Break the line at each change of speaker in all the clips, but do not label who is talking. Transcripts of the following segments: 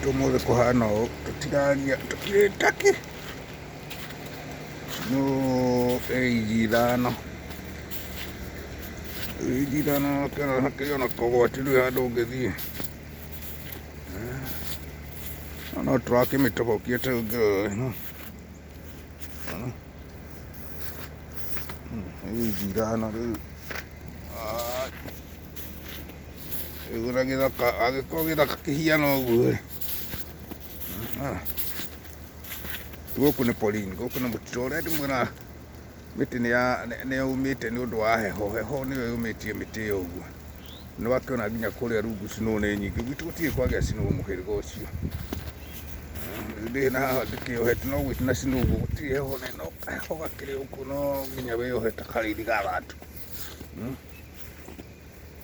Gwitũ ũmũthĩ kũhana ũũ, tũtiraria tũkirĩte ki. No ĩigi ithano, ĩigi ithano hakĩrĩ ona kũgwati ndũrĩ handũ ũngĩthiĩ. No tũrakĩmĩtobokia tũngĩrora ĩno. Ĩigi ithano rĩu. Rĩu na gĩthaka angĩkorwo gĩthaka kĩhiana ũguo rĩ, gũkũ nĩ porini, gũkũ nĩ mũtitũ ũrĩa ndĩmwĩraga mĩtĩ nĩ yũmĩte nĩ ũndũ wa heho, heho nĩyo yũmĩtie mĩtĩ ĩyo ũguo. Nĩ wakĩona nginya kũrĩa rungu snow nĩ nyingĩ, gwitũ gũtirĩ kwagĩa snow mũhĩrĩga ũcio. Rĩu ndĩ na haha ndĩkĩyohete no gwitũ na snow ũguo gũtirĩ heho nene, heho gakĩrĩ gũkũ no nginya wĩyohe ta karĩithi ga thatu.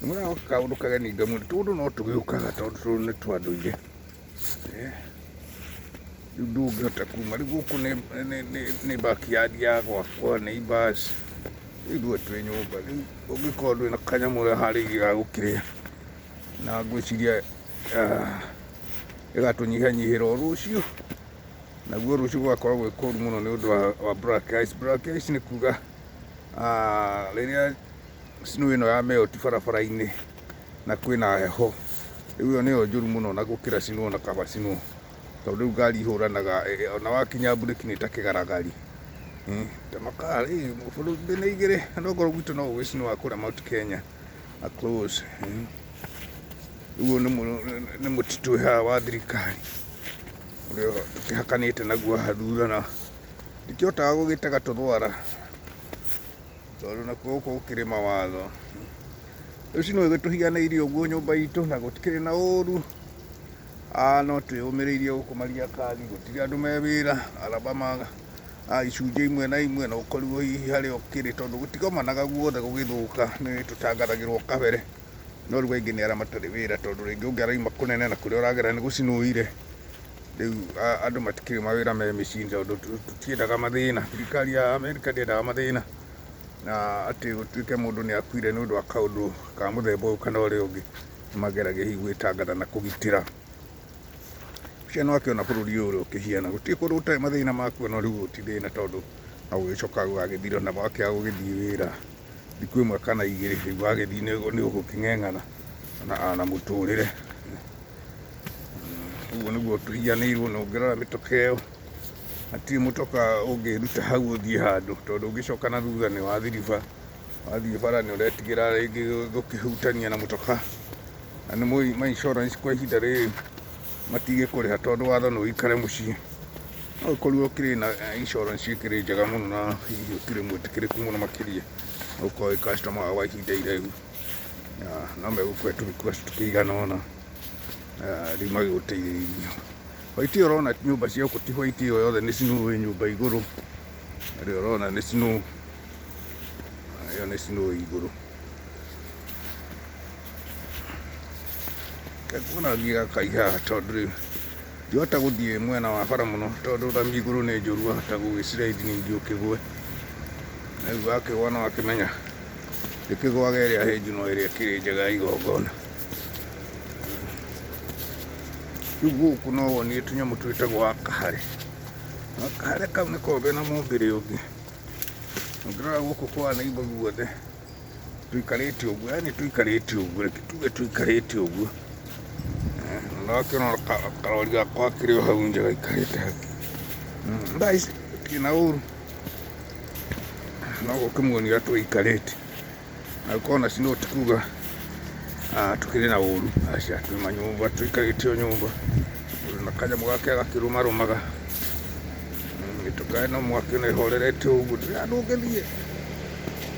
Nĩmwĩraga kaũndũ kageni ngamwĩra tũndũ no tũgĩũkaga tondũ tũrũ nĩ twa ndũire. Rĩu ndũngĩhota kuma rĩu gũkũ nĩ backyard ya gwakwa neighbours, rĩu ithuĩ twĩ nyũmba rĩu ũngĩkorwo ndũrĩ na kanyamũ ũrĩa harĩirie ga gũkĩrĩa na ngwĩciria ĩgatũnyihanyihĩra o rũciũ, naguo rũciũ gũgakorwo gwĩ kũru mũno nĩ ũndũ wa black ice. Black ice nĩ kuga rĩrĩa snow ĩno ya melt barabara-inĩ na kwĩna heho, rĩu ĩyo nĩyo njũru mũno na gũkĩra snow na kaba snow, tondũ rĩu ngari ihũranaga ona wakinya mburĩki nĩ ta kĩgaragari. Ta makaa rĩ, bũrũri nĩ igĩrĩ no okorwo gwitũ no gũgĩ snow kũrĩa Mount Kenya close. Rĩu ũyũ nĩ mũtitũ wĩ haha wa thirikari ũrĩa tũkĩhakanĩte naguo haha thutha na ndikĩhotaga gũgĩtega tũthwara. Tondũ nakuo gũkũ gũkĩrĩ mawatho. Rĩu ci no ĩgĩtũhianĩirie ũguo nyũmba itũ na gũtikĩrĩ na ũru. No twĩyũmĩrĩirie gũkũ Mariakani, gũtirĩ andũ me wĩra, Alabama icunjĩ imwe na imwe no ũkorirwo hihi harĩa ũkĩrĩ tondũ gũtigomanaga guothe gũgĩthũka, nĩ tũtangathagĩrwo kabere. No rĩu aingĩ nĩ arĩa matarĩ wĩra tondũ rĩngĩ ũngĩ arauma kũnene na kũrĩa ũragera nĩ gũcinũire. Rĩu andũ matikĩrĩ mawĩra me mĩciĩ tondũ tũtiendaga mathĩna, thirikari ya Amerika ndĩendaga mathĩna na atĩ gũtuĩke mũndũ nĩ akuire nĩ ũndũ wa kaũndũ ka mũthemba ũyũ kana ũrĩa ũngĩ, nĩ mageragia hihi gwĩtangatha na kũgitĩra. Ũcio nĩ wakĩona bũrũri ũyũ ũrĩa ũkĩhiana, gũtirĩ kũndũ gũtarĩ mathĩna makuo no rĩu ũyũ ti thĩna tondũ no gũgĩcoka gũgagĩthira na wakĩaga gũgĩthiĩ wĩra thikũ ĩmwe kana igĩrĩ rĩu wagĩthiĩ nĩ ũgũkĩng'eng'ana na mũtũrĩre. Ũguo nĩguo tũhianĩirwo na ũngĩrora mĩtoka ĩyo, hatirĩ mũtoka ũngĩruta hau ũthiĩ handũ tondũ ũngĩcoka na thutha nĩ wathiriba, wathiĩ bara nĩ ũretigĩra rĩngĩ gũkĩhutania na mũtoka, na nĩ mũĩ ma insurance kwa ihinda rĩrĩ matigĩkũrĩha tondũ watho nĩ ũikare mũciĩ. No ũkorirwo ũkĩrĩ na insurance ĩkĩrĩ njega mũno na hihi ũkĩrĩ mwĩtĩkĩrĩku mũno makĩria, ũkorwo wĩ customer wao wa ihinda iraihu. No megũkũhe tũ request tũkĩigana ũna rĩu magĩgũteithĩrĩrie. White ĩyo ũrona nyũmba cia gũkũ ti white ĩyo yothe nĩ snow ĩ nyũmba igũrũ, ĩrĩa ũrona nĩ snow, ĩyo nĩ snow ĩ igũrũ. Reke nguona thiĩ gakaiha haha tondũ rĩu ndingĩhota gũthiĩ mwena wa bara mũno tondũ rami igũrũ nĩ njũru wahota gũgĩ slide ningĩ ũkĩgwe. Rĩu wakĩgwa nĩ wakĩmenya ĩkĩgwaga ĩrĩa hĩnju no ĩrĩa ĩkĩrĩ njega ya igongona. Rĩu gũkũ no wonire tũnyamũ twĩtagwo wakahare. Wakahare kau nĩ kombe na mũmbĩre ũngĩ. Ũngĩrora gũkũ kwa neighbour guothe tũikarĩte ũguo, yaani tũikarĩte ũguo, reke tuge tũikarĩte ũguo. Na wakĩona karori gakwa gakĩrĩ o hau nja gaikarĩte hau. Thaa ici gũtirĩ na ũru. No gũkĩmuonia tũikarĩte na gũkorwo na snow ti kuga tũkĩrĩ na ũru, aca twĩ manyũmba tũikarĩte o nyũmba na kanyamũ gake gakĩrũmarũmaga mĩtoka ĩno mwakĩona ĩhorerete ũguo ndũrĩ handũ ũngĩthiĩ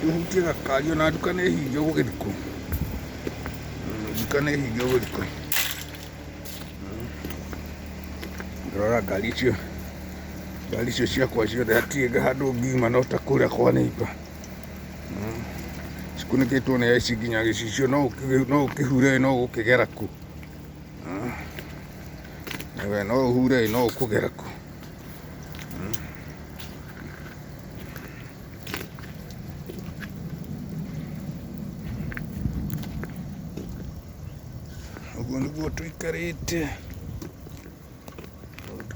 ũhutie gakari ona nduka nĩ hinge gũgĩthikwo, nduka nĩ hinge gũgĩthikwo. Rora ngari icio, ngari icio ciakwa ciothe hatirĩ handũ ngiuma no ta kũrĩa kwa neighbour. Cikunĩkĩtwo nĩ ice nginya gĩcicio no ũkĩhure no ũgũkĩgera kũ? No ũhure no ũkũgera kũ? Ũguo nĩguo tũikarĩte.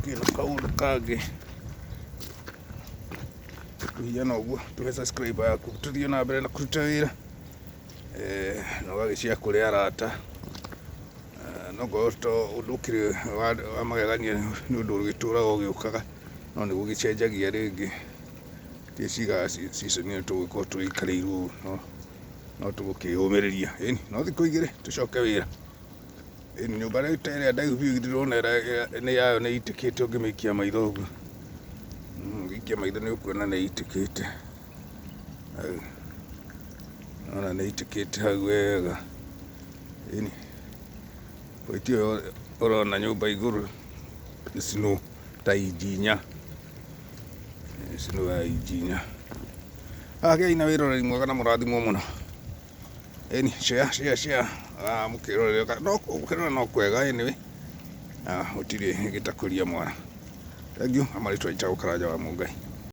Gũtikĩrĩ na kaũndũ kangĩ. Tũhiana ũguo, tũhe subscribe yaku tũthiĩ na mbere na kũruta wĩra. Na ũgagĩshare kũrĩ arata. No ngorwo to ũndũ ũkĩrĩ wa magegania nĩ ũndũ ũgĩtũraga ũgĩũkaga, no nĩ gũgĩcenjagia rĩngĩ. Ndiecigaga season ĩno tũgũgĩkorwo tũgĩikarĩirwo ũũ, no no tũgũkĩyũmĩrĩria. Ĩni, no thikũ igĩrĩ tũcoke wĩra. Ĩni, nyũmba rĩu ta ĩrĩa ndaihu biũ ndĩrona nĩ yayo nĩ ĩitĩkĩte ũngĩmĩikia maitho ũguo. Ũngĩikia maitho nĩ ũkuona nĩ ĩitĩkĩte. Hau. Nĩwona nĩ ĩitĩkĩte hau wega. Ĩni, point ĩyo ũrona nyũmba igũrũ nĩ snow ta inji inya. Snow ya inji inya. Gĩai na wĩroreri mwega na mũrathimwo mũno. Ĩni, share, share, share. Mũkĩrorera, no gũkĩrora no kwega anyway. Gũtirĩ gĩtakũria mwara. Thengiũ, amarĩtwa njĩtagwo Karanja wa Mũngai.